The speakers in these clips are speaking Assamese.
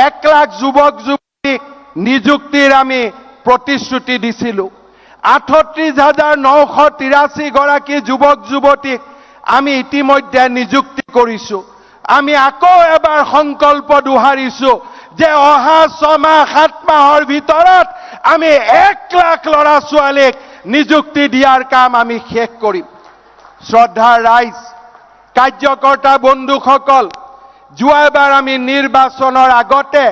1 লাখ যুৱক যুৱতীক নিযুক্তিৰ আমি প্ৰতিশ্ৰুতি দিছিলোঁ। 38,983 গৰাকী যুৱক যুৱতীক আমি ইতিমধ্যে নিযুক্তি কৰিছোঁ। আমি আকৌ এবাৰ সংকল্প দোহাৰিছো যে অহা 6 মাহ 7 মাহৰ ভিতৰত আমি 1 লাখ ল'ৰা ছোৱালীক নিযুক্তি দিয়াৰ কাম আমি শেষ কৰিম। শ্ৰদ্ধাৰ ৰাইজ, কাৰ্যকৰ্তা বন্ধুসকল, যোৱাবাৰ আমি নিৰ্বাচনৰ আগতে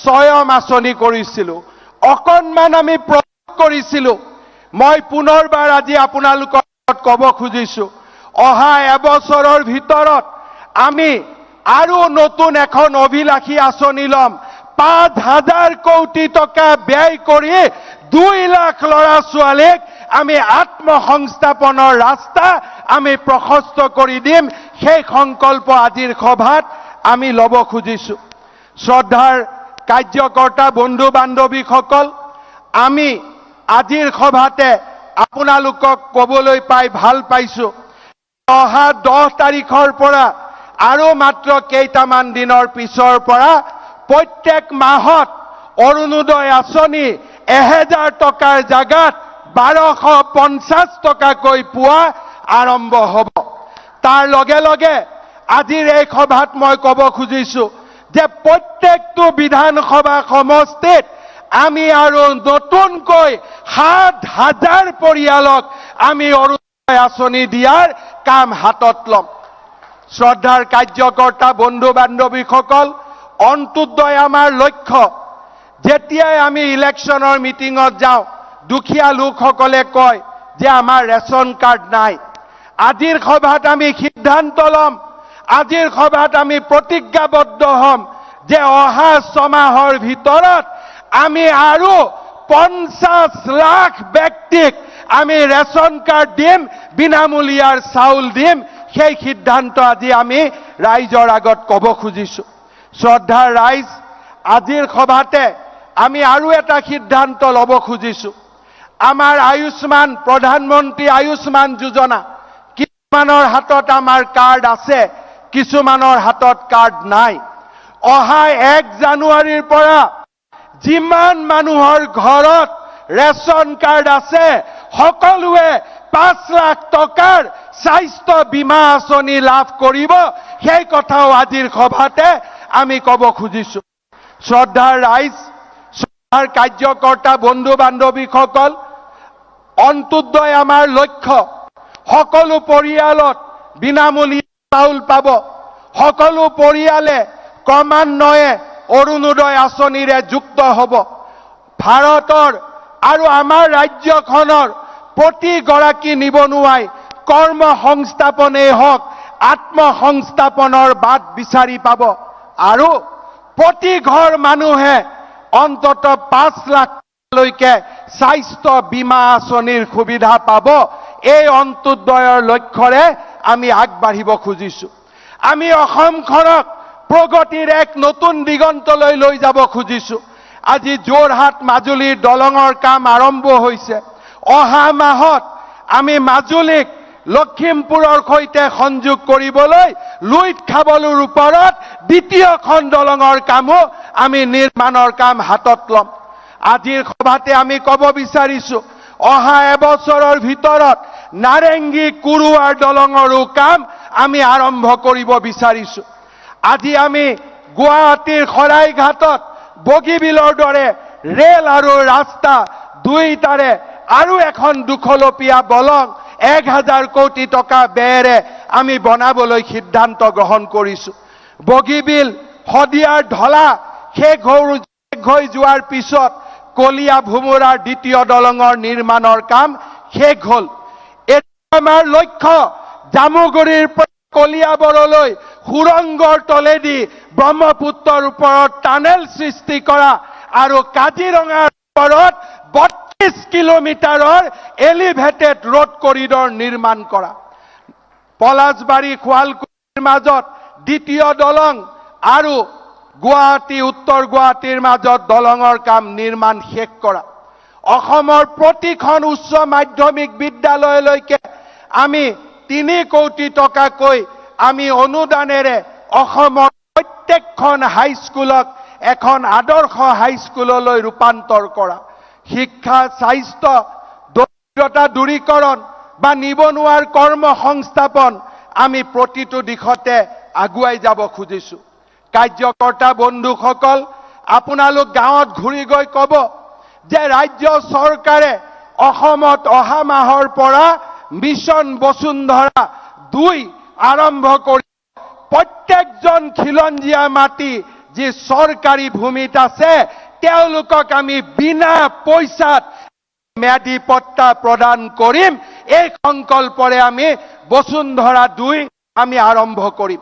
স্বয়ং আঁচনি কৰিছিলো, অকণমান আমি প্ৰয়োগ কৰিছিলো। মই পুনৰবাৰ আজি আপোনালোকৰ আগত ক'ব খুজিছো, অহা এবছৰৰ ভিতৰত আমি আৰু নতুন এখন অভিলাষী আঁচনি ল'ম। 5 হাজাৰ কোটি টকা ব্যয় কৰি 2 লাখ ল'ৰা ছোৱালীক আমি আত্মসংস্থাপনৰ ৰাস্তা আমি প্ৰশস্ত কৰি দিম। সেই সংকল্প আজিৰ সভাত আমি ল'ব খুজিছো। শ্ৰদ্ধাৰ কাৰ্যকৰ্তা বন্ধু বান্ধৱীসকল, আমি আজিৰ সভাতে আপোনালোকক ক'বলৈ পাই ভাল পাইছো, অহা 10 তাৰিখৰ পৰা আৰু মাত্ৰ কেইটামান দিনৰ পিছৰ পৰা প্ৰত্যেক মাহত অৰুণোদয় আঁচনি 1000 টকাৰ জাগাত 1250 টকাকৈ পোৱা আৰম্ভ হ'ব। তাৰ লগে লগে আজিৰ এই সভাত মই ক'ব খুজিছো যে প্ৰত্যেকটো বিধানসভা সমষ্টিত আমি আৰু নতুনকৈ 7 হাজাৰ পৰিয়ালক আমি অৰুণোদয় আঁচনি দিয়াৰ কাম হাতত ল'ম। শ্ৰদ্ধাৰ কাৰ্যকৰ্তা বন্ধু বান্ধৱীসকল, অন্ত্যোদয় আমাৰ লক্ষ্য। যেতিয়াই আমি ইলেকশ্যনৰ মিটিঙত যাওঁ, দুখীয়া লোকসকলে কয় যে আমাৰ ৰেচন কাৰ্ড নাই। আজিৰ সভাত আমি সিদ্ধান্ত ল'ম, আজিৰ সভাত আমি প্ৰতিজ্ঞাবদ্ধ হ'ম যে অহা 6 মাহৰ ভিতৰত আমি আৰু 50 লাখ ব্যক্তিক আমি ৰেচন কাৰ্ড দিম, বিনামূলীয়াৰ চাউল দিম। সেই সিদ্ধান্ত আজি আমি ৰাইজৰ আগত ক'ব খুজিছো। শ্ৰদ্ধাৰ ৰাইজ, আজিৰ সভাতে আমি আৰু এটা সিদ্ধান্ত ল'ব খুজিছো। আমাৰ আয়ুষ্মান, প্ৰধানমন্ত্ৰী আয়ুষ্মান যোজনা, কিছুমানৰ হাতত আমাৰ কাৰ্ড আছে, কিছুমানৰ হাতত কাৰ্ড নাই। অহা 1 জানুৱাৰীৰ পৰা যিমান মানুহৰ ঘৰত ৰেচন কাৰ্ড আছে, সকলোৱে 5 লাখ টকাৰ স্বাস্থ্য বীমা আঁচনি লাভ কৰিব। সেই কথাও আজিৰ সভাতে আমি ক'ব খুজিছো। শ্ৰদ্ধাৰ ৰাইজ, শ্ৰদ্ধাৰ কাৰ্যকৰ্তা বন্ধু বান্ধৱীসকল, অন্ত্যোদয় আমাৰ লক্ষ্য। সকলো পৰিয়ালত বিনামূলীয়া চাউল পাব। সকলো পৰিয়ালে ক্ৰমান্বয়ে অৰুণোদয় আঁচনিৰে যুক্ত হ'ব। ভাৰতৰ আৰু আমাৰ ৰাজ্যখনৰ প্ৰতিগৰাকী নিবনুৱাই কৰ্ম সংস্থাপনেই হওক, আত্মসংস্থাপনৰ বাট বিচাৰি পাব আৰু প্ৰতি ঘৰ মানুহে অন্তত 5 লাখলৈকে স্বাস্থ্য বীমা আঁচনিৰ সুবিধা পাব। এই অন্ত্যোদয়ৰ লক্ষ্যৰে আমি আগবাঢ়িব খুজিছো। আমি অসমখনক প্ৰগতিৰ এক নতুন দিগন্তলৈ লৈ যাব খুজিছো। আজি যোৰহাট মাজুলীৰ দলঙৰ কাম আৰম্ভ হৈছে। অহা মাহত আমি মাজুলীক লখিমপুৰৰ সৈতে সংযোগ কৰিবলৈ লুইত খাবলুৰ ওপৰত দ্বিতীয়খন দলঙৰ কামো আমি নিৰ্মাণৰ কাম হাতত ল'ম। আজিৰ সভাতে আমি ক'ব বিচাৰিছো, অহা এবছৰৰ ভিতৰত নাৰেংগী কুৰুৱাৰ দলঙৰো কাম আমি আৰম্ভ কৰিব বিচাৰিছো। আজি আমি গুৱাহাটীৰ শৰাইঘাটত বগীবিলৰ দৰে ৰেল আৰু ৰাস্তা দুইটাৰে আৰু এখন দুখলপীয়া দলং 1 হাজাৰ কোটি টকা ব্যয়েৰে আমি বনাবলৈ সিদ্ধান্ত গ্ৰহণ কৰিছো। বগীবিল শদিয়াৰ ঢলা শেষ হৈ যোৱাৰ পিছত কলীয়া ভোমোৰাৰ দ্বিতীয় দলঙৰ নিৰ্মাণৰ কাম শেষ হ'ল। এতিয়া আমাৰ লক্ষ্য জামুগুৰিৰ পৰা কলিয়াবৰলৈ সুৰংগৰ তলেদি ব্ৰহ্মপুত্ৰৰ ওপৰত টানেল সৃষ্টি কৰা আৰু কাজিৰঙাৰ ওপৰত 32 কিলোমিটাৰৰ এলিভেটেড ৰোড কৰিডৰ নিৰ্মাণ কৰা। পলাশবাৰী শুৱালকুছিৰ মাজত দ্বিতীয় দলং আৰু গুৱাহাটী উত্তৰ গুৱাহাটীৰ মাজত দলঙৰ কাম নিৰ্মাণ শেষ কৰা। অসমৰ প্ৰতিখন উচ্চ মাধ্যমিক বিদ্যালয়লৈকে আমি 3 কোটি টকাকৈ আমি অনুদানেৰে অসমৰ প্ৰত্যেকখন হাইস্কুলক এখন আদৰ্শ হাইস্কুললৈ ৰূপান্তৰ কৰা। শিক্ষা, স্বাস্থ্য, দৰিদ্ৰতা দূৰীকৰণ বা নিবনুৱাৰ কৰ্ম সংস্থাপন, আমি প্ৰতিটো দিশতে আগুৱাই যাব খুজিছো। কাৰ্যকৰ্তা বন্ধুসকল, আপোনালোক গাঁৱত ঘূৰি গৈ ক'ব যে ৰাজ্য চৰকাৰে অসমত অহা মাহৰ পৰা মিছন বসুন্ধৰা 2 আৰম্ভ কৰি প্ৰত্যেকজন খিলঞ্জীয়া মাটি যি চৰকাৰী ভূমিত আছে, তেওঁলোকক আমি বিনা পইচাত ম্যাদী পট্টা প্ৰদান কৰিম। এই সংকল্পৰে আমি বসুন্ধৰা 2 আমি আৰম্ভ কৰিম।